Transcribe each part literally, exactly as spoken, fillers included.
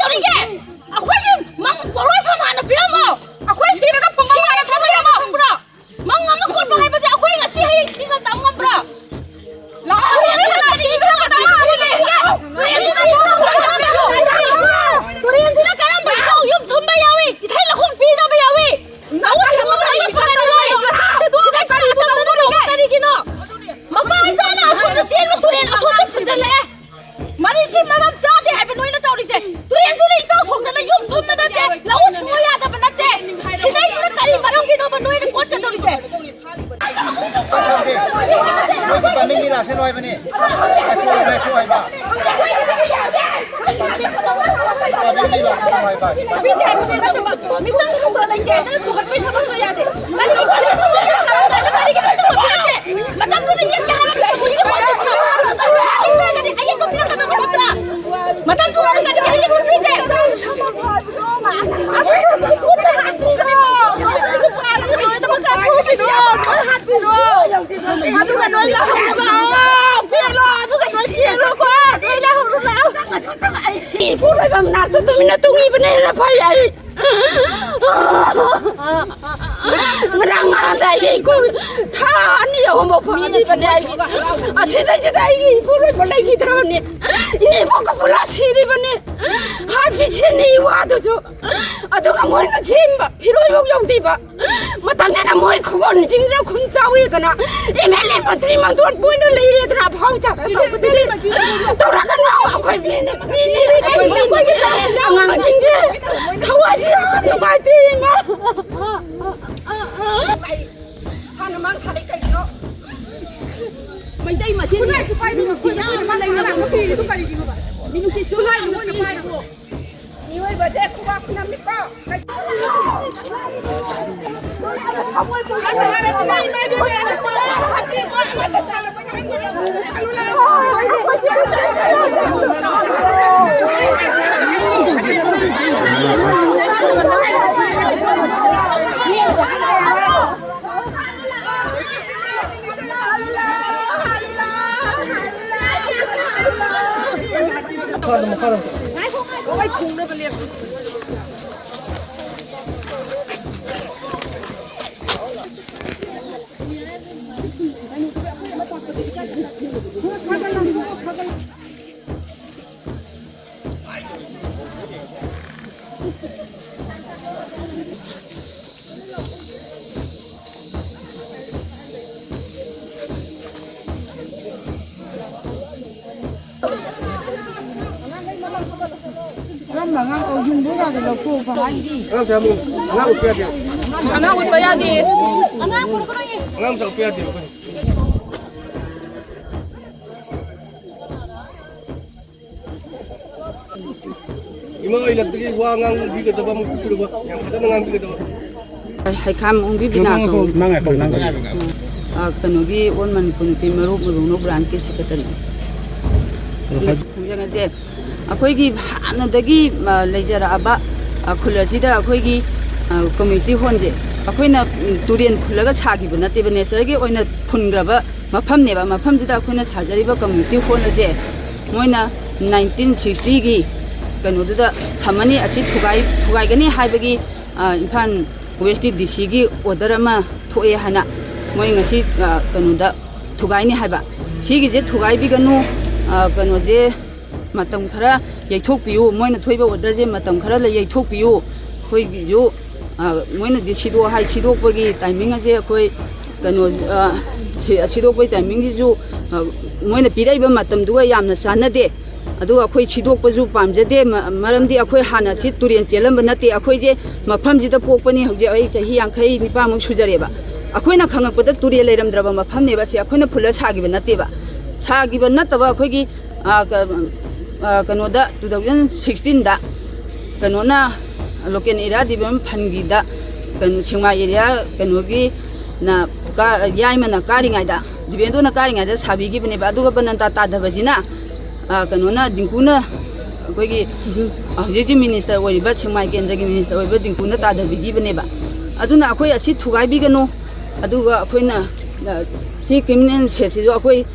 ꯑꯩꯈꯣꯏꯒꯤ ꯃꯪ ꯄꯣꯂꯣꯏꯐꯝ ꯍꯥꯟꯅ ꯄꯤꯔꯝꯃꯣ꯫ ꯑꯩꯈꯣꯏ ꯁꯤꯔꯒ ꯐꯨꯝꯕ ꯃꯥꯜꯂꯦ, ꯁꯤꯔꯒ ꯐꯨꯝꯕ꯭ꯔꯣ? ꯃꯪ ꯑꯃ ꯀꯣꯠꯄ ꯍꯥꯏꯕꯁꯦ ꯑꯩꯈꯣꯏ ꯉꯁꯤ ꯍꯌꯦꯡ ꯁꯤꯅ ꯇꯝ ꯉꯝꯕ꯭ꯔꯣ? ꯇꯨꯔꯦꯟꯁꯤꯅ ꯀꯔꯝꯕ ꯏꯁꯧ ꯌꯨꯝ ꯊꯨꯝꯕ ꯌꯥꯎꯏ? ꯏꯊꯩ ꯂꯧꯈꯣꯡ ꯄꯤꯅꯕ ꯌꯥꯎꯏ? ꯂꯧꯎ ꯁꯤꯡꯎꯕ ꯍꯩꯕ ꯀꯔꯤ ꯂꯩ? ꯁꯤꯗ ꯆꯥ ꯇꯝꯗꯅ ꯀꯔꯤꯒꯤꯅꯣ? ꯃꯄꯥ ꯏꯆꯥꯅ ꯑꯁꯣꯝꯗ ꯆꯦꯟꯕ ꯇꯨꯔꯦꯟ ꯑꯁꯣꯝꯗ ꯐꯨꯟꯖꯜꯂꯛꯑꯦ꯫ ꯃꯔꯤꯁꯤ ꯃꯔꯝ ꯆꯥꯗꯦ ꯍꯥꯏꯕ ꯅꯣꯏꯅ ꯇꯧꯔꯤꯁꯦ꯫ ꯇꯨꯔꯦꯟꯁꯤꯗ ꯏꯆꯥꯎ ꯊꯣꯛꯇꯅ ꯌꯨꯝ ꯊꯨꯝꯕ ꯅꯠꯇꯦ, ꯂꯧꯎ ꯁꯤꯡꯎ ꯌꯥꯗꯕ ꯅꯠꯇꯦ꯫ ꯁꯤꯗꯩꯁꯤꯗ ꯀꯔꯤ ꯃꯔꯝꯒꯤꯅꯣꯕ ꯅꯣꯏꯅ ꯀꯣꯠꯀꯗꯧꯔꯤꯁꯦ? ꯈꯪꯗꯦ꯫ ꯃꯣꯏꯒꯤ ꯄꯥꯝꯕꯤ ꯃꯤ ꯂꯥꯛꯁꯅꯨ ꯍꯥꯏꯕꯅꯤ꯫ ꯃꯥꯏꯈꯨ, ꯃꯥꯏꯈꯨ ꯍꯥꯏꯕ꯫ ꯄꯥꯝꯕꯤ ꯃꯤ ꯂꯥꯛꯁꯅꯨ ꯍꯥꯏꯕ꯫ ꯃꯤꯆꯪ ꯁꯣꯛꯄ ꯂꯩꯇꯦ ꯍꯥꯏꯗꯅ ꯄꯨꯈꯠꯄꯩ ꯊꯕꯛꯇꯣ ꯌꯥꯗꯦ꯫ ꯀꯔꯤꯒꯤ ꯈꯜꯂ ꯁꯣꯛꯄ ꯌꯥꯗꯦ? ꯀꯔꯤꯒꯤ ꯄꯨꯈꯠꯄ ꯌꯥꯗꯦ? ꯃꯇꯝꯗꯨꯗ ꯌꯦꯠꯀꯦ ꯍꯥꯏꯔꯒ ꯀꯔꯤꯒꯤ ꯍꯣꯠꯅ ꯁꯥꯕ? ꯌꯦꯠꯇ꯭ꯔꯒꯗꯤ ꯑꯌꯦꯠꯄ ꯄꯤꯔꯛꯀꯗꯕ ꯅꯠꯇ꯭ꯔꯥ? ꯃꯇꯝꯗꯨꯗ ꯀꯔꯤꯒꯤ ꯑꯌꯦꯠꯄ ꯄꯤꯗꯦ? ꯑꯗꯨꯒ ꯅꯣꯏ ꯂꯧꯍꯧꯔꯣ ꯂꯥꯛꯑꯣ꯫ ꯄꯦꯜꯂꯣ, ꯑꯗꯨꯒ ꯅꯣꯏ ꯄꯦꯜꯂꯣꯀꯣ꯫ ꯅꯣꯏ ꯂꯧꯍꯧꯔꯣ ꯂꯥꯛꯑꯣ꯫ ꯑꯩ ꯁꯤ ꯏꯄꯨ ꯂꯩꯕ ꯃꯅꯥꯛꯇ ꯇꯨꯃꯤꯟꯅ ꯇꯨꯡꯉꯤꯕꯅ ꯍꯦꯟꯅ ꯐꯩ ꯑꯩ꯫ ꯉꯔꯥꯡ ꯅꯍꯥꯟꯗ ꯑꯩꯒꯤ ꯏꯀꯨ ꯊꯥ ꯑꯅꯤ ꯑꯍꯨꯝ ꯐꯥꯎ ꯐꯪꯍꯜꯂꯤꯕꯅꯦ ꯑꯩꯒꯤ꯫ ꯑꯁꯤꯗꯩꯁꯤꯗ ꯑꯩꯒꯤ ꯏꯄꯨ ꯂꯩꯕ ꯂꯩꯈꯤꯗ꯭ꯔꯕꯅꯤ꯫ ꯏꯅꯦꯐꯥꯎ ꯀꯄꯨꯂꯥ ꯁꯤꯔꯤꯕꯅꯤ꯫ ꯍꯥꯠꯄꯤ ꯁꯤꯅꯤ ꯋꯥꯗꯨꯁꯨ꯫ ꯑꯗꯨꯒ ꯃꯣꯏꯅ ꯁꯦꯝꯕ ꯐꯤꯔꯣꯏꯐꯥꯎ ꯌꯧꯗꯦꯕ꯫ ꯃꯇꯝꯁꯤꯗ ꯃꯣꯏ ꯈꯨꯒꯣꯟꯁꯤꯡꯁꯤꯅ ꯈꯨꯟ ꯆꯥꯎꯋꯦꯗꯅ ꯑꯦꯝ ꯑꯦꯜ ꯑꯦ ꯃꯟꯇ꯭ꯔꯤ ꯃꯟꯗꯣꯟ ꯃꯣꯏꯅ ꯂꯩꯔꯦꯗꯅ ꯑꯐꯥꯎ ꯆꯥꯕ ꯇꯧꯕꯗꯤ ꯇꯧꯔꯛꯀꯅꯨ꯫ ꯑꯩꯈꯣꯏ ꯃꯤꯅꯤ, ꯃꯤꯅꯤ, ꯑꯉꯥꯡꯁꯤꯡꯁꯦ ꯊꯋꯥꯏꯁꯤ ꯌꯥꯝ ꯅꯨꯡꯉꯥꯏꯇꯦ ꯏꯃꯥ꯫ ꯍꯥꯟꯅ ꯃꯥꯡ ꯊꯥꯔꯛꯏ ꯀꯩꯒꯤꯅꯣ? ꯃꯩꯇꯩ ꯃꯁꯦꯟ ꯈꯨꯠꯂꯥꯏꯁꯨ ꯄꯥꯏꯗꯅ ꯃꯤꯅꯨꯡꯁꯤ ꯌꯥꯝꯅ ꯂꯩꯅꯕ ꯃꯐꯝ꯫ ꯃꯤꯅꯨꯡꯁꯤ ꯈꯨꯠꯂꯥꯏ ꯃꯣꯏꯅ ꯄꯥꯏꯔꯕꯣ? ꯃꯤꯑꯣꯏꯕꯁꯦ ꯈꯨꯕꯥꯛ ꯈꯨꯅꯝꯅꯤꯀꯣ꯫ ꯀꯔꯝꯕ ꯑꯉꯥꯡ? ꯑꯣ, ꯌꯨꯝꯕꯨꯔꯒꯗꯣ ꯂꯧꯊꯣꯛꯑꯣ ꯍꯥꯏꯗꯤ꯫ ꯑꯉꯥꯡ ꯃꯆꯥ ꯑꯃ-, ꯑꯉꯥꯡ ꯎꯠꯄ ꯌꯥꯗꯦ꯫ ꯑꯉꯥꯡ ꯎꯠꯄ ꯌꯥꯗꯦ꯫ ꯑꯉꯥꯡ ꯃꯆꯥ ꯎꯠꯄ ꯌꯥꯗꯦ ꯑꯩꯈꯣꯏ꯫ ꯏꯃꯥ ꯍꯣꯏ ꯂꯛꯇꯒꯤ ꯋꯥ ꯉꯥꯡꯕꯤꯒꯗꯕ ꯑꯃ ꯄꯤꯕꯤꯔꯕ, ꯌꯥꯝ ꯐꯖꯅ ꯉꯥꯡꯕꯤꯒꯗꯕ꯫ ꯍꯩꯈꯥꯝ ꯑꯣꯡꯕꯤ ꯕꯤꯅꯥ ꯀꯧꯏ꯫ ꯅꯪ ꯉꯥꯏꯈꯣ, ꯅꯪ ꯉꯥꯏꯈꯣ꯫ ꯑ, ꯀꯩꯅꯣꯒꯤ ꯑꯣꯜ ꯃꯅꯤꯄꯨꯔ ꯅꯨꯄꯤ ꯃꯔꯨꯞ ꯃꯔꯨꯅꯧ ꯕ꯭ꯔꯥꯟꯁꯀꯤ ꯁꯦꯀ꯭ꯔꯦꯇꯔꯤ꯫ ꯑꯗꯣ ꯍꯥꯏ- ꯈꯣꯡꯖꯪ ꯑꯁꯦ ꯑꯩꯈꯣꯏꯒꯤ ꯍꯥꯟꯅꯗꯒꯤ, ꯑ, ꯂꯩꯖꯔꯛꯑꯕ, ꯑ, ꯈꯨꯜ ꯑꯁꯤꯗ ꯑꯩꯈꯣꯏꯒꯤ, ꯑ, ꯀꯝꯃ꯭ꯌꯨꯅꯤꯇꯤ ꯍꯣꯜꯁꯦ ꯑꯩꯈꯣꯏꯅ, ꯎꯝ, ꯇꯨꯔꯦꯟ ꯐꯨꯜꯂꯒ ꯁꯥꯈꯤꯕ ꯅꯠꯇꯦꯕ, ꯅꯦꯆꯔꯒꯤ ꯑꯣꯏꯅ ꯐꯨꯟꯈ꯭ꯔꯕ ꯃꯐꯝꯅꯦꯕ꯫ ꯃꯐꯝꯁꯤꯗ ꯑꯩꯈꯣꯏꯅ ꯁꯥꯖꯔꯤꯕ ꯀꯝꯃ꯭ꯌꯨꯅꯤꯇꯤ ꯍꯣꯜ ꯑꯁꯦ ꯃꯣꯏꯅ ꯅꯥꯏꯟꯇꯤꯟ ꯁꯤꯛꯁꯇꯤꯒꯤ ꯀꯩꯅꯣꯗꯨꯗ ꯊꯝꯃꯅꯤ, ꯑꯁꯤ ꯊꯨꯒꯥꯏ-, ꯊꯨꯒꯥꯏꯒꯅꯤ ꯍꯥꯏꯕꯒꯤ, ꯑ, ꯏꯝꯐꯥꯜ ꯋꯦꯁꯀꯤ ꯗꯤ ꯁꯤꯒꯤ ꯑꯣꯔꯗꯔ ꯑꯃ ꯊꯣꯛꯑꯦ ꯍꯥꯏꯅ ꯃꯣꯏ ꯉꯁꯤ, ꯑ, ꯀꯩꯅꯣꯗ ꯊꯨꯒꯥꯏꯅꯤ ꯍꯥꯏꯕ꯫ ꯁꯤꯒꯤꯁꯦ ꯊꯨꯒꯥꯏꯕꯤꯒꯅꯨ, ꯑ, ꯀꯩꯅꯣꯁꯦ, ꯃꯇꯝ ꯈꯔ ꯌꯩꯊꯣꯛꯄꯤꯌꯨ, ꯃꯣꯏꯅ ꯊꯣꯛꯏꯕ orderꯁꯦ ꯃꯇꯝ ꯈꯔ ꯂꯩ ꯌꯩꯊꯣꯛꯄꯤꯌꯨ꯫ ꯑꯩꯈꯣꯏꯒꯤꯁꯨ, ꯑ, ꯃꯣꯏꯅꯗꯤ ꯁꯤꯗꯣꯛ ꯍꯥꯏ, ꯁꯤꯗꯣꯛꯄꯒꯤ timing ꯑꯁꯦ ꯑꯩꯈꯣꯏ ꯀꯩꯅꯣ, ꯑ, ꯁꯤ-, ꯁꯤꯗꯣꯛꯄꯒꯤ timingꯁꯤꯁꯨ, ꯑ, ꯃꯣꯏꯅ ꯄꯤꯔꯛꯏꯕ ꯃꯇꯝꯗꯨꯒ ꯌꯥꯝꯅ ꯆꯥꯟꯅꯗꯦ꯫ ꯑꯗꯨꯒ ꯑꯩꯈꯣꯏ ꯁꯤꯗꯣꯛꯄꯁꯨ ꯄꯥꯝꯖꯗꯦ, ꯃ-, ꯃꯔꯝꯗꯤ ꯑꯩꯈꯣꯏ ꯍꯥꯟꯅ ꯁꯤ ꯇꯨꯔꯦꯟ ꯆꯦꯜꯂꯝꯕ ꯅꯠꯇꯦ꯫ ꯑꯩꯈꯣꯏꯁꯦ ꯃꯐꯝꯁꯤꯗ ꯄꯣꯛꯄꯅꯤ꯫ ꯍꯧꯖꯤꯛ ꯑꯩ ꯆꯍꯤ ꯌꯥꯡꯈꯩ ꯅꯤꯄꯥꯟꯃꯨꯛ ꯁꯨꯖꯔꯦꯕ꯫ ꯑꯩꯈꯣꯏꯅ ꯈꯪꯉꯛꯄꯗ ꯇꯨꯔꯦꯜ ꯂꯩꯔꯝꯗ꯭ꯔꯕ ꯃꯐꯝꯅꯦꯕ꯫ ꯁꯤ ꯑꯩꯈꯣꯏꯅ ꯐꯨꯜꯂ ꯁꯥꯈꯤꯕ ꯅꯠꯇꯦꯕ꯫ ꯁꯥꯈꯤꯕ ꯅꯠꯇꯕ ꯑꯩꯈꯣꯏꯒꯤ ꯑ, ꯀ-, ꯑ, ꯀꯩꯅꯣꯗ, two thousand sixteenꯗ ꯀꯩꯅꯣꯅ, local area development fundꯒꯤꯗ, ꯀꯩꯅꯣ, ꯁꯦꯛꯃꯥꯏ area ꯀꯩꯅꯣꯒꯤ ꯅ ꯀꯥ-, ꯌꯥꯏꯃꯅ ꯀꯥꯔꯤꯉꯩꯗ, ꯗꯤꯕꯦꯟꯗꯣꯅ ꯀꯥꯔꯤꯉꯩꯗ ꯁꯥꯕꯤꯈꯤꯕꯅꯦꯕ꯫ ꯑꯗꯨꯒ ꯕꯅꯟꯇꯥ ꯇꯥꯗꯕꯁꯤꯅ, ꯑ, ꯀꯩꯅꯣꯅ, ꯗꯤꯡꯀꯨꯅ, ꯑꯩꯈꯣꯏꯒꯤ ꯍꯧꯖꯤꯛ ꯍꯧꯖꯤꯛ minister ꯑꯣꯏꯔꯤꯕ, ꯁꯦꯛꯃꯥꯏ ꯀꯦꯟꯗ꯭ꯔꯒꯤ minister ꯑꯣꯏꯕ ꯗꯤꯡꯀꯨꯅ ꯇꯥꯗꯕꯤꯈꯤꯕꯅꯦꯕ꯫ ꯑꯗꯨꯅ ꯑꯩꯈꯣꯏ ꯑꯁꯤ ꯊꯨꯒꯥꯏꯕꯤꯒꯅꯨ꯫ ꯑꯗꯨꯒ ꯑꯩꯈꯣꯏꯅ, ꯑ, ꯁꯤ criminal cellꯁꯤꯁꯨ ꯑꯩꯈꯣꯏ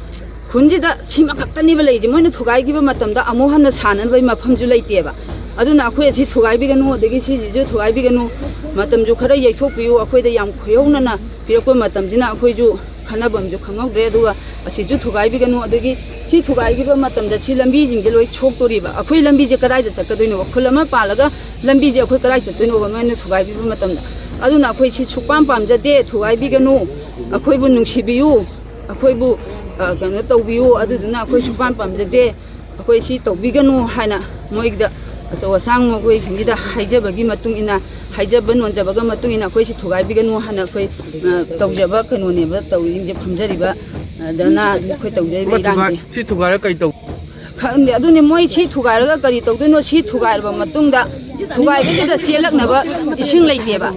ꯈꯨꯟꯁꯤꯗ ꯁꯤꯃ ꯈꯛꯇꯅꯦꯕ ꯂꯩꯔꯤꯁꯦ꯫ ꯃꯣꯏꯅ ꯊꯨꯒꯥꯏꯈꯤꯕ ꯃꯇꯝꯗ ꯑꯃꯨꯛ ꯍꯟꯅ ꯁꯥꯟꯅꯅꯕꯒꯤ ꯃꯐꯝꯁꯨ ꯂꯩꯇꯦꯕ꯫ ꯑꯗꯨꯅ ꯑꯩꯈꯣꯏ ꯑꯁꯤ ꯊꯨꯒꯥꯏꯕꯤꯒꯅꯨ, ꯑꯗꯒꯤ ꯁꯤꯁꯤꯁꯨ ꯊꯨꯒꯥꯏꯕꯤꯒꯅꯨ, ꯃꯇꯝꯁꯨ ꯈꯔ ꯌꯩꯊꯣꯛꯄꯤꯌꯨ꯫ ꯑꯩꯈꯣꯏꯗ ꯌꯥꯝ ꯈꯨꯌꯧꯅꯅ ꯄꯤꯔꯛꯄ ꯃꯇꯝꯁꯤꯅ ꯑꯩꯈꯣꯏꯁꯨ ꯈꯟꯅꯐꯝꯁꯨ ꯈꯪꯍꯧꯗ꯭ꯔꯦ꯫ ꯑꯗꯨꯒ ꯑꯁꯤꯁꯨ ꯊꯨꯒꯥꯏꯕꯤꯒꯅꯨ, ꯑꯗꯒꯤ ꯁꯤ ꯊꯨꯒꯥꯏꯈꯤꯕ ꯃꯇꯝꯗ ꯁꯤ ꯂꯝꯕꯤꯁꯤꯡꯁꯦ ꯂꯣꯏ ꯁꯣꯛꯇꯣꯔꯤꯕ꯫ ꯑꯩꯈꯣꯏ ꯂꯝꯕꯤꯁꯦ ꯀꯗꯥꯏꯗ ꯆꯠꯀꯗꯣꯏꯅꯣꯕ? ꯈꯨꯜ ꯑꯃ ꯄꯥꯜꯂꯒ ꯂꯝꯕꯤꯁꯦ ꯑꯩꯈꯣꯏ ꯀꯗꯥꯏ ꯆꯠꯇꯣꯏꯅꯣꯕ ꯃꯣꯏꯅ ꯊꯨꯒꯥꯏꯕꯤꯕ ꯃꯇꯝꯗ? ꯑꯗꯨꯅ ꯑꯩꯈꯣꯏ ꯁꯤ ꯁꯨꯛꯄꯥꯝ ꯄꯥꯝꯖꯗꯦ, ꯊꯨꯒꯥꯏꯕꯤꯒꯅꯨ, ꯑꯩꯈꯣꯏꯕꯨ ꯅꯨꯡꯁꯤꯕꯤꯌꯨ꯫ ꯑꯩꯈꯣꯏꯕꯨ, ꯑ, ꯀꯩꯅꯣ ꯇꯧꯕꯤꯌꯨ꯫ ꯑꯗꯨꯗꯨꯅ ꯑꯩꯈꯣꯏ ꯁꯨꯛꯄꯥꯝ ꯄꯥꯝꯖꯗꯦ꯫ ꯑꯩꯈꯣꯏ ꯁꯤ ꯇꯧꯕꯤꯒꯅꯨ ꯍꯥꯏꯅ ꯃꯣꯏꯗ ꯑꯆꯧ ꯑꯁꯥꯡ ꯃꯈꯣꯏꯁꯤꯡꯁꯤꯗ ꯍꯥꯏꯖꯕꯒꯤ ꯃꯇꯨꯡ ꯏꯟꯅ, ꯍꯥꯏꯖꯕ ꯅꯣꯟꯖꯕꯒ ꯃꯇꯨꯡ ꯏꯟꯅ ꯑꯩꯈꯣꯏ ꯁꯤ ꯊꯨꯒꯥꯏꯕꯤꯒꯅꯨ ꯍꯥꯏꯅ ꯑꯩꯈꯣꯏ, ꯑ, ꯇꯧꯖꯕ ꯀꯩꯅꯣꯅꯦꯕ ꯇꯧꯔꯤꯁꯤꯡꯁꯦ, ꯐꯝꯖꯔꯤꯕ, ꯑ, ꯙꯔꯅꯥ ꯑꯩꯈꯣꯏ ꯇꯧꯖꯔꯤꯕ ꯑꯃ ꯊꯨꯒꯥꯏ-, ꯏꯔꯥꯡꯁꯦ꯫ ꯁꯤ ꯊꯨꯒꯥꯏꯔꯒ ꯀꯩ ꯇꯧ- ꯈꯪꯗꯦ꯫ ꯑꯗꯨꯅꯤ ꯃꯣꯏ ꯁꯤ ꯊꯨꯒꯥꯏꯔꯒ ꯀꯔꯤ ꯇꯧꯗꯣꯏꯅꯣ? ꯁꯤ ꯊꯨꯒꯥꯏꯔꯕ ꯃꯇꯨꯡꯗ ꯊꯨꯒꯥꯏꯕꯁꯤꯗ ꯆꯦꯜꯂꯛꯅꯕ ꯏꯁꯤꯡ ꯂꯩꯇꯦꯕ꯫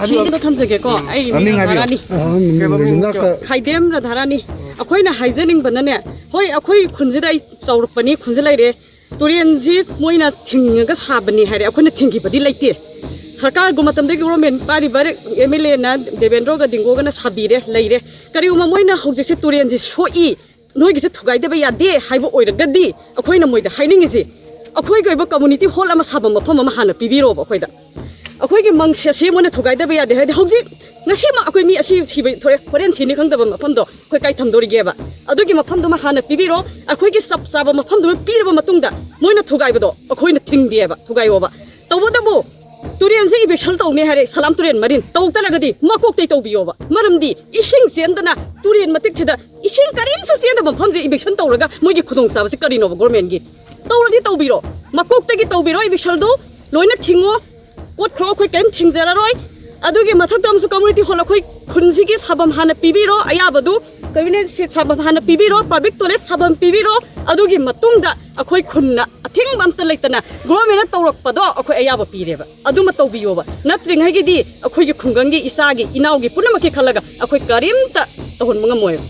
ꯁꯤ ꯑꯗꯣ ꯊꯝꯖꯒꯦꯀꯣ꯫ ꯑꯩ ꯃꯤꯡ ꯃꯃꯤꯡ ꯍꯥꯏꯕꯤꯌꯨ꯫ ꯔꯥꯙꯥꯔꯥꯅꯤ꯫ ꯑ, ꯃꯤꯡ ꯀꯩꯕ ꯃꯤꯡ ꯃꯤꯡ ꯀꯩꯕ? ꯈꯥꯏꯗꯦꯝ ꯔꯥꯙꯥꯔꯥꯅꯤ꯫ ꯑꯩꯈꯣꯏꯅ ꯍꯥꯏꯖꯅꯤꯡꯕꯅꯅꯦ, ꯍꯣꯏ, ꯑꯩꯈꯣꯏ ꯈꯨꯟꯁꯤꯗ ꯑꯩ ꯆꯥꯎꯔꯛꯄꯅꯤ, ꯈꯨꯟꯁꯤꯗ ꯂꯩꯔꯦ꯫ ꯇꯨꯔꯦꯟꯁꯤ ꯃꯣꯏꯅ ꯊꯤꯡꯉꯒ ꯁꯥꯕꯅꯤ ꯍꯥꯏꯔꯦ, ꯑꯩꯈꯣꯏꯅ ꯊꯤꯡꯈꯤꯕꯗꯤ ꯂꯩꯇꯦ꯫ ꯁꯔꯀꯥꯔꯒꯤ ꯃꯇꯝꯗꯒꯤ government ꯄꯥꯏꯔꯤꯕ MLAꯅ, ꯗꯦꯕꯦꯟꯗ꯭ꯔꯣꯒ ꯗꯤꯡꯒꯣꯒꯅ ꯁꯥꯕꯤꯔꯦ, ꯂꯩꯔꯦ꯫ ꯀꯔꯤꯒꯨꯝꯕ ꯃꯣꯏꯅ ꯍꯧꯖꯤꯛꯁꯦ ꯇꯨꯔꯦꯟꯁꯤ ꯁꯣꯛꯏ, ꯅꯣꯏꯒꯤꯁꯦ ꯊꯨꯒꯥꯏꯗꯕ ꯌꯥꯗꯦ ꯍꯥꯏꯕ ꯑꯣꯏꯔꯒꯗꯤ, ꯑꯩꯈꯣꯏꯅ ꯃꯣꯏꯗ ꯍꯥꯏꯅꯤꯡꯉꯤꯁꯦ, ꯑꯩꯈꯣꯏꯒꯤ ꯑꯣꯏꯕ community hall ꯑꯃ ꯁꯥꯕ ꯃꯐꯝ ꯑꯃ ꯍꯥꯟꯅ ꯄꯤꯕꯤꯔꯣꯕ ꯑꯩꯈꯣꯏꯗ꯫ ꯑꯩꯈꯣꯏꯒꯤ ꯃꯪꯁꯦ ꯑꯁꯤ ꯃꯣꯏꯅ ꯊꯨꯒꯥꯏꯗꯕ ꯌꯥꯗꯦ ꯍꯥꯏꯗꯤ, ꯍꯧꯖꯤꯛ ꯉꯁꯤꯃꯛ ꯑꯩꯈꯣꯏ ꯃꯤ ꯑꯁꯤ ꯁꯤꯕ ꯊꯣꯛꯑꯦ, ꯍꯣꯔꯦꯟ ꯁꯤꯅꯤ ꯈꯪꯗꯕ ꯃꯐꯝꯗꯣ ꯑꯩꯈꯣꯏ ꯀꯥꯏ ꯊꯝꯗꯣꯔꯤꯒꯦꯕ? ꯑꯗꯨꯒꯤ ꯃꯐꯝꯗꯨꯃ ꯍꯥꯟꯅ ꯄꯤꯕꯤꯔꯣ꯫ ꯑꯩꯈꯣꯏꯒꯤ ꯆꯞ ꯆꯥꯕ ꯃꯐꯝꯗꯨꯃ ꯄꯤꯔꯕ ꯃꯇꯨꯡꯗ ꯃꯣꯏꯅ ꯊꯨꯒꯥꯏꯕꯗꯣ ꯑꯩꯈꯣꯏꯅ ꯊꯤꯡꯗꯦꯕ, ꯊꯨꯒꯥꯏꯌꯣꯕ꯫ ꯇꯧꯕꯇꯕꯨ ꯇꯨꯔꯦꯟꯁꯦ ꯏꯚꯤꯛꯁꯟ ꯇꯧꯅꯤ ꯍꯥꯏꯔꯦ, ꯁꯂꯥꯝ ꯇꯨꯔꯦꯟ ꯃꯔꯤꯟ ꯇꯧ ꯇꯥꯔꯒꯗꯤ ꯃꯀꯣꯛꯇꯩ ꯇꯧꯕꯤꯌꯣꯕ꯫ ꯃꯔꯝꯗꯤ ꯏꯁꯤꯡ ꯆꯦꯟꯗꯅ ꯇꯨꯔꯦꯟ ꯃꯇꯤꯛꯁꯤꯗ ꯏꯁꯤꯡ ꯀꯔꯤꯝꯁꯨ ꯆꯦꯟꯗꯕ ꯃꯐꯝꯁꯦ ꯏꯚꯤꯛꯁꯟ ꯇꯧꯔꯒ ꯃꯣꯏꯒꯤ ꯈꯨꯗꯣꯡꯆꯥꯕꯁꯤ ꯀꯔꯤꯅꯣꯕ? ꯒꯣꯔꯃꯦꯟꯒꯤ ꯇꯧꯔꯗꯤ ꯇꯧꯕꯤꯔꯣ, ꯃꯀꯣꯛꯇꯒꯤ ꯇꯧꯕꯤꯔꯣ, ꯏꯚꯤꯛꯁꯟꯗꯣ ꯂꯣꯏꯅ ꯊꯤꯡꯉꯣ꯫ ꯀꯣꯠꯈ꯭ꯔꯣ, ꯑꯩꯈꯣꯏ ꯀꯔꯤꯝ ꯊꯤꯡꯖꯔꯔꯣꯏ꯫ ꯑꯗꯨꯒꯤ ꯃꯊꯛꯇ ꯑꯃꯁꯨ ꯀꯝꯃ꯭ꯌꯨꯅꯤꯇꯤ ꯍꯣꯜ ꯑꯩꯈꯣꯏ ꯈꯨꯟꯁꯤꯒꯤ ꯁꯥꯐꯝ ꯍꯥꯟꯅ ꯄꯤꯕꯤꯔꯣ, ꯑꯌꯥꯕꯗꯨ ꯀꯝꯃ꯭ꯌꯨꯅꯤꯇꯤ ꯁꯥꯐꯝ ꯍꯥꯟꯅ ꯄꯤꯕꯤꯔꯣ, ꯄꯕ꯭ꯂꯤꯛ ꯇꯣꯏꯂꯦꯠ ꯁꯥꯐꯝ ꯄꯤꯕꯤꯔꯣ꯫ ꯑꯗꯨꯒꯤ ꯃꯇꯨꯡꯗ ꯑꯩꯈꯣꯏ ꯈꯨꯟꯅ ꯑꯊꯤꯡꯕ ꯑꯝꯇ ꯂꯩꯇꯅ ꯒꯣꯔꯃꯦꯟꯅ ꯇꯧꯔꯛꯄꯗꯣ ꯑꯩꯈꯣꯏ ꯑꯌꯥꯕ ꯄꯤꯔꯦꯕ, ꯑꯗꯨꯃ ꯇꯧꯕꯤꯌꯣꯕ꯫ ꯅꯠꯇ꯭ꯔꯤꯉꯩꯒꯤꯗꯤ ꯑꯩꯈꯣꯏꯒꯤ ꯈꯨꯡꯒꯪꯒꯤ ꯏꯆꯥꯒꯤ ꯏꯅꯥꯎꯒꯤ ꯄꯨꯝꯅꯃꯛꯀꯤ ꯈꯜꯂꯒ ꯑꯩꯈꯣꯏ ꯀꯔꯤꯝꯇ ꯇꯧꯍꯟꯕ ꯉꯝꯃꯣꯏꯕ꯫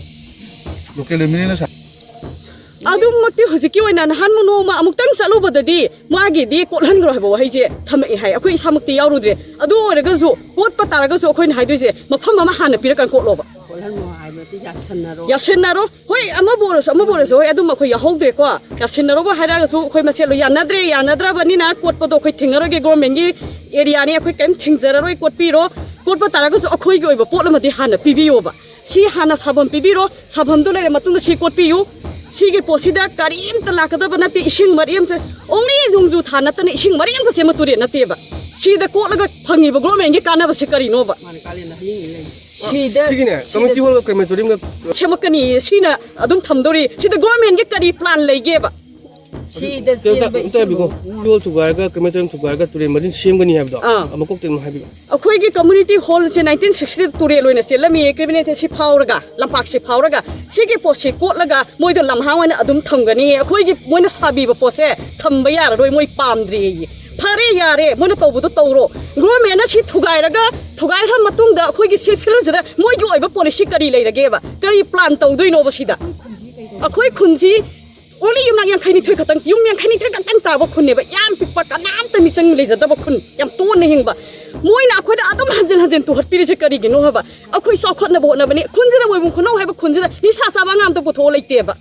ꯂꯣꯀꯦꯜ ꯑꯦꯝ ꯑꯦꯜ ꯑꯦꯅ ꯁꯥ ꯑꯗꯨꯃꯛꯇꯤ ꯍꯧꯖꯤꯛꯀꯤ ꯑꯣꯏꯅ ꯅꯍꯥꯟ ꯅꯣꯡꯃ ꯑꯃꯨꯛꯇꯪ ꯆꯠꯂꯨꯕꯗꯗꯤ ꯃꯥꯒꯤꯗꯤ ꯀꯣꯠꯍꯟꯈ꯭ꯔꯣ ꯍꯥꯏꯕ ꯋꯥꯍꯩꯁꯦ ꯊꯝꯃꯛꯑꯦ ꯍꯥꯏ꯫ ꯑꯩꯈꯣꯏ ꯏꯁꯥꯃꯛꯇꯤ ꯌꯥꯎꯔꯨꯗ꯭ꯔꯦ꯫ ꯑꯗꯨ ꯑꯣꯏꯔꯒꯁꯨ ꯀꯣꯠꯄ ꯇꯥꯔꯒꯁꯨ ꯑꯩꯈꯣꯏꯅ ꯍꯥꯏꯗꯣꯏꯁꯦ ꯃꯐꯝ ꯑꯃ ꯍꯥꯟꯅ ꯄꯤꯔꯀꯥꯟ ꯀꯣꯠꯂꯣꯕ꯫ ꯀꯣꯠꯍꯜꯂꯣ ꯍꯥꯏꯕꯗꯤ ꯌꯥꯁꯟꯅꯔꯣ꯫ ꯌꯥꯁꯤꯟꯅꯔꯣ꯫ ꯍꯣꯏ, ꯑꯃꯕꯨ ꯑꯣꯏꯔꯁꯨ ꯑꯃꯕꯨ ꯑꯣꯏꯔꯁꯨ, ꯍꯣꯏ, ꯑꯗꯨꯝ ꯑꯩꯈꯣꯏ ꯌꯥꯎꯍꯧꯗ꯭ꯔꯦꯀꯣ꯫ ꯌꯥꯁꯤꯟꯅꯔꯣꯕꯨ ꯍꯥꯏꯔꯛꯑꯒꯁꯨ ꯑꯩꯈꯣꯏ ꯃꯁꯦꯜꯗꯣ ꯌꯥꯅꯗ꯭ꯔꯦ, ꯌꯥꯅꯗ꯭ꯔꯕꯅꯤꯅ ꯀꯣꯠꯄꯗꯣ ꯑꯩꯈꯣꯏ ꯊꯤꯡꯉꯔꯣꯏꯒꯦ, ꯒꯣꯔꯃꯦꯟꯒꯤ ꯑꯦꯔꯤꯌꯥꯅꯤ, ꯑꯩꯈꯣꯏ ꯀꯔꯤꯝ ꯊꯤꯡꯖꯔꯔꯣꯏ, ꯀꯣꯠꯄꯤꯔꯣ꯫ ꯀꯣꯠꯄ ꯇꯥꯔꯒꯁꯨ ꯑꯩꯈꯣꯏꯒꯤ ꯑꯣꯏꯕ ꯄꯣꯠ ꯑꯃꯗꯤ ꯍꯥꯟꯅ ꯄꯤꯕꯤꯌꯣꯕ꯫ ꯁꯤ ꯍꯥꯟꯅ ꯁꯥꯐꯝ ꯄꯤꯕꯤꯔꯣ, ꯁꯥꯐꯝꯗꯨ ꯂꯩꯔ ꯃꯇꯨꯡꯗ ꯁꯤ ꯀꯣꯠꯄꯤꯌꯨ꯫ ꯁꯤꯒꯤ ꯄꯣꯠꯁꯤꯗ ꯀꯔꯤꯝꯇ ꯂꯥꯛꯀꯗꯕ ꯅꯠꯇꯦ, ꯏꯁꯤꯡ ꯃꯔꯤ ꯑꯃꯁꯦ, ꯑꯣꯡꯂꯤ ꯅꯣꯡꯖꯨ ꯊꯥ ꯅꯠꯇꯅ ꯏꯁꯤꯡ ꯃꯔꯤ ꯑꯃꯇ ꯆꯦꯟꯕ ꯇꯨꯔꯦꯜ ꯅꯠꯇꯦꯕ꯫ ꯁꯤꯗ ꯀꯣꯠꯂꯒ ꯐꯪꯉꯤꯕ ꯒꯣꯔꯃꯦꯟꯒꯤ ꯀꯥꯟꯅꯕꯁꯤ ꯀꯔꯤꯅꯣꯕ? ꯃꯥꯅ ꯀꯥꯂꯦꯟꯗ ꯍꯌꯦꯡ ꯂꯩ꯫ ꯁꯤꯗ ꯁꯤꯒꯤꯅꯦ, ꯀꯝꯃ꯭ꯌꯨꯅꯤꯇꯤ ꯍꯣꯜꯒ ꯀ꯭ꯔꯦꯃꯦꯇꯣꯔꯤꯌꯝꯒ ꯁꯦꯝꯃꯛꯀꯅꯤ, ꯁꯤꯅ ꯑꯗꯨꯝ ꯊꯝꯗꯣꯔꯤ꯫ ꯁꯤꯗ ꯒꯣꯔꯃꯦꯟꯒꯤ ꯀꯔꯤ ꯄ꯭ꯂꯥꯟ ꯂꯩꯒꯦꯕ? ꯁꯤꯗ ꯀꯩꯅꯣ ꯆꯦꯟꯕ ꯇ- ꯑꯝꯇ ꯍꯥꯏꯕꯤꯀꯣ, ꯏꯁꯤꯡ ꯍꯣꯜ ꯊꯨꯒꯥꯏꯔꯒ ꯀ꯭ꯔꯦꯃꯦꯇꯣꯔꯤꯌꯝ ꯊꯨꯒꯥꯏꯔꯒ ꯇꯨꯔꯦꯜ ꯃꯔꯤꯟ ꯁꯦꯝꯒꯅꯤ ꯍꯥꯏꯕꯗꯣ ꯑꯥ꯫ ꯑꯃꯨꯛ ꯀꯣꯛꯇ ꯑꯃꯨꯛ ꯍꯥꯏꯕꯤꯌꯨ꯫ ꯑꯩꯈꯣꯏꯒꯤ ꯀꯝꯃ꯭ꯌꯨꯅꯤꯇꯤ ꯍꯣꯜꯁꯦ ꯅꯥꯏꯟꯇꯤꯟ ꯁꯤꯛꯁꯇꯤꯗ ꯇꯨꯔꯦꯜ ꯑꯣꯏꯅ ꯆꯦꯜꯂꯝꯃꯤ, ꯀꯦꯕꯤꯅꯦꯠꯁꯦ ꯁꯤ ꯐꯥꯎꯔꯒ, ꯂꯝꯄꯥꯛꯁꯦ ꯐꯥꯎꯔꯒ, ꯁꯤꯒꯤ ꯄꯣꯠꯁꯤ ꯀꯣꯠꯂꯒ ꯃꯣꯏꯗ ꯂꯝꯍꯥꯡ ꯑꯣꯏꯅ ꯑꯗꯨꯝ ꯊꯝꯒꯅꯤ꯫ ꯑꯩꯈꯣꯏꯒꯤ ꯃꯣꯏꯅ ꯁꯥꯕꯤꯕ ꯄꯣꯠꯁꯦ ꯊꯝꯕ ꯌꯥꯔꯔꯣꯏ, ꯃꯣꯏ ꯄꯥꯝꯗ꯭ꯔꯦꯌꯦ꯫ ꯐꯔꯦ, ꯌꯥꯔꯦ, ꯃꯣꯏꯅ ꯇꯧꯕꯗꯣ ꯇꯧꯔꯣ꯫ ꯒꯣꯔꯃꯦꯟꯅ ꯁꯤ ꯊꯨꯒꯥꯏꯔꯒ, ꯊꯨꯒꯥꯏꯈ꯭ꯔ ꯃꯇꯨꯡꯗ ꯑꯩꯈꯣꯏꯒꯤ ꯁꯤ ꯐꯤꯜꯁꯤꯗ ꯃꯣꯏꯒꯤ ꯑꯣꯏꯕ ꯄꯣꯂꯤꯁꯤ ꯀꯔꯤ ꯂꯩꯔꯒꯦꯕ? ꯀꯔꯤ ꯄ꯭ꯂꯥꯟ ꯇꯧꯗꯣꯏꯅꯣꯕ ꯁꯤꯗ? ꯑꯩꯈꯣꯏ ꯈꯨꯟꯁꯤ ꯑꯣꯡꯂꯤ ꯌꯨꯝꯅꯥꯛ ꯌꯥꯡꯈꯩꯅꯤꯊꯣꯏ ꯈꯛꯇꯪ, ꯌꯨꯝ ꯌꯥꯡꯈꯩꯅꯤꯊꯣꯏ ꯈꯛꯇꯪ ꯇꯥꯕ ꯈꯨꯟꯅꯦꯕ, ꯌꯥꯝ ꯄꯤꯛꯄ, ꯀꯅꯥꯝꯇ ꯃꯤꯆꯪ ꯂꯩꯖꯗꯕ ꯈꯨꯟ, ꯌꯥꯝ ꯇꯣꯟꯅ ꯍꯤꯡꯕ꯫ ꯃꯣꯏꯅ ꯑꯩꯈꯣꯏꯗ ꯑꯗꯨꯝ ꯍꯟꯖꯤꯟ ꯍꯟꯖꯤꯟ ꯇꯨꯍꯠꯄꯤꯔꯤꯁꯦ ꯀꯔꯤꯒꯤꯅꯣ ꯍꯥꯏꯕ? ꯑꯩꯈꯣꯏ ꯆꯥꯎꯈꯠꯅꯕ ꯍꯣꯠꯅꯕꯅꯤ꯫ ꯈꯨꯟꯁꯤꯗ, ꯃꯣꯏꯕꯨꯡ ꯈꯨꯅꯧ ꯍꯥꯏꯕ ꯈꯨꯟꯁꯤꯗ ꯅꯤꯁꯥ ꯆꯥꯕ ꯑꯉꯥꯡ ꯑꯝꯇ ꯄꯨꯊꯣꯛꯑ ꯂꯩꯇꯦꯕ꯫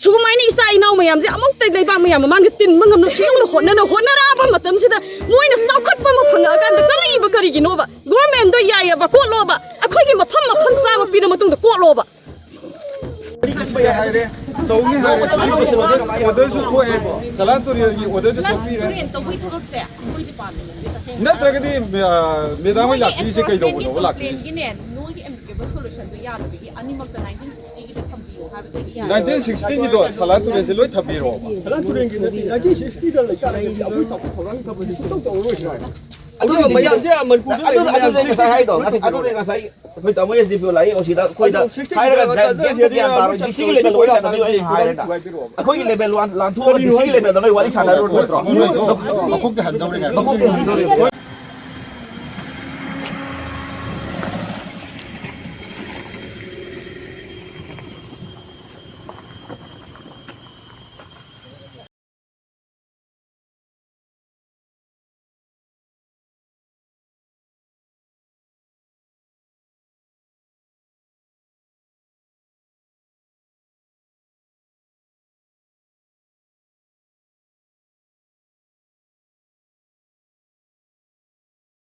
ꯁꯨꯃꯥꯏꯅ ꯏꯆꯥ ꯏꯅꯥꯎ ꯃꯌꯥꯝꯁꯦ ꯑꯃꯨꯛꯇ ꯂꯩꯕꯥꯛ ꯃꯌꯥꯝ ꯃꯃꯥꯡꯗ ꯇꯤꯟꯕ ꯉꯝꯅ ꯁꯤ ꯌꯧꯅ ꯍꯣꯠꯅꯅ ꯍꯣꯠꯅꯔꯛꯑꯕ ꯃꯇꯝꯁꯤꯗ ꯃꯣꯏꯅ ꯆꯥꯎꯈꯠꯄ ꯑꯃ ꯐꯪꯉꯛꯑꯀꯥꯟꯗ ꯀꯜꯂꯛꯏꯕ ꯀꯔꯤꯒꯤꯅꯣꯕ? ꯒꯣꯔꯃꯦꯟꯗꯣ ꯌꯥꯏꯑꯕ, ꯀꯣꯠꯂꯣꯕ, ꯑꯩꯈꯣꯏꯒꯤ ꯃꯐꯝ ꯃꯐꯝ ꯆꯥꯕ ꯄꯤꯔ ꯃꯇꯨꯡꯗ ꯀꯣꯠꯂꯣꯕ꯫ ꯍꯥꯏꯔꯦ, ꯇꯧꯅꯤ ꯍꯥꯏꯔꯦ, ꯑꯣꯔꯗꯔꯁꯨ ꯊꯣꯛꯑꯦ, ꯁꯂꯥꯟ ꯇꯨꯔꯦꯜꯒꯤ ꯑꯣꯔꯗꯔꯁꯨ ꯊꯣꯛꯄꯤꯔꯦ꯫ ꯇꯧꯕꯒꯤ ꯊꯕꯛꯁꯦ ꯑꯩꯈꯣꯏ ꯗꯤꯄꯥꯔꯠꯃꯦꯟꯒꯤ ꯇꯁꯦꯡꯅ ꯅꯠꯇ꯭ꯔꯒꯗꯤ ꯃꯦꯗꯥꯝ ꯍꯣꯏ ꯂꯥꯛꯄꯤꯔꯤꯁꯦ ꯀꯩꯗꯧꯕꯅꯣꯕ ꯂꯥꯛꯄꯤꯔꯤꯁꯦ? ꯅꯣꯏꯒꯤ ꯑꯦꯃꯤꯀꯦꯕꯜ ꯁꯣꯂꯨꯁꯟꯗꯣ ꯌꯥꯗꯕꯒꯤ ꯑꯅꯤꯃꯛꯇ ꯅꯥꯏꯟꯇꯤꯟ ꯁꯤꯛꯁꯇꯤꯒꯤꯗ ꯊꯝꯕꯤꯌꯨ ꯍꯥꯏꯕꯗꯒꯤ ꯌꯥꯏ꯫ ꯅꯥꯏꯟꯇꯤꯟ ꯁꯤꯛꯁꯇꯤꯒꯤꯗꯣ ꯁꯂꯥꯟ ꯇꯨꯔꯦꯜꯁꯦ ꯂꯣꯏ ꯊꯝꯕꯤꯔꯣꯕ꯫ ꯁꯂꯥꯟ ꯇꯨꯔꯦꯜꯒꯤ ꯅꯠꯇꯦ, ꯅꯥꯏꯟꯇꯤꯟ ꯁꯤꯛꯁꯇꯤꯗ ꯂꯩꯇꯥꯔꯒꯗꯤ ꯑꯩꯈꯣꯏ ꯆꯥꯎꯈꯠ ꯊꯧꯔꯥꯡꯒꯤ ꯊꯕꯛꯁꯦ ꯁꯨꯡꯇꯧ ꯇꯧꯔꯔꯣꯏ ꯁꯤꯅꯦ꯫ ꯑꯗꯨ ꯃꯌꯥꯝꯁꯦ ꯃꯅꯤꯄꯨꯔꯗ ꯂꯩꯔꯤꯕ ꯃꯌꯥꯝꯁꯦ ꯉꯁꯥꯏ ꯍꯥꯏꯗꯣ, ꯉꯁꯥꯏ ꯑꯗꯨꯅꯦ ꯉꯁꯥꯏ ꯑꯩꯈꯣꯏ ꯇꯥꯃꯣ ꯑꯦꯁ ꯗꯤ ꯄꯤ ꯑꯣ ꯂꯥꯛꯏ, ꯑꯣ ꯁꯤꯗ ꯑꯩꯈꯣꯏꯗ ꯍꯥꯏꯔꯒ ꯒ꯭ꯌꯥꯟ ꯇꯥꯔꯣꯏ, ꯗꯤ ꯁꯤꯒꯤ ꯂꯦꯚꯦꯜ ꯋꯥꯔꯤ ꯁꯥꯟꯅꯕꯤꯌꯨ ꯑꯩꯅ ꯍꯥꯏꯔꯒ꯫ ꯑꯩꯈꯣꯏꯒꯤ ꯂꯦꯚꯦꯜ ꯋꯥꯟ ꯂꯥꯟꯊꯣꯛꯑꯒ ꯗꯤ ꯁꯤꯒꯤ ꯂꯦꯚꯦꯜꯗ ꯅꯣꯏ ꯋꯥꯔꯤ ꯁꯥꯟꯅꯔꯨꯔꯣꯏ ꯅꯠꯇ꯭ꯔꯣ? ꯃꯀꯣꯛꯇ ꯍꯟꯗꯧꯔꯦ꯫ ꯃꯀꯣꯛꯇ ꯍꯟꯗꯧꯔꯦ꯫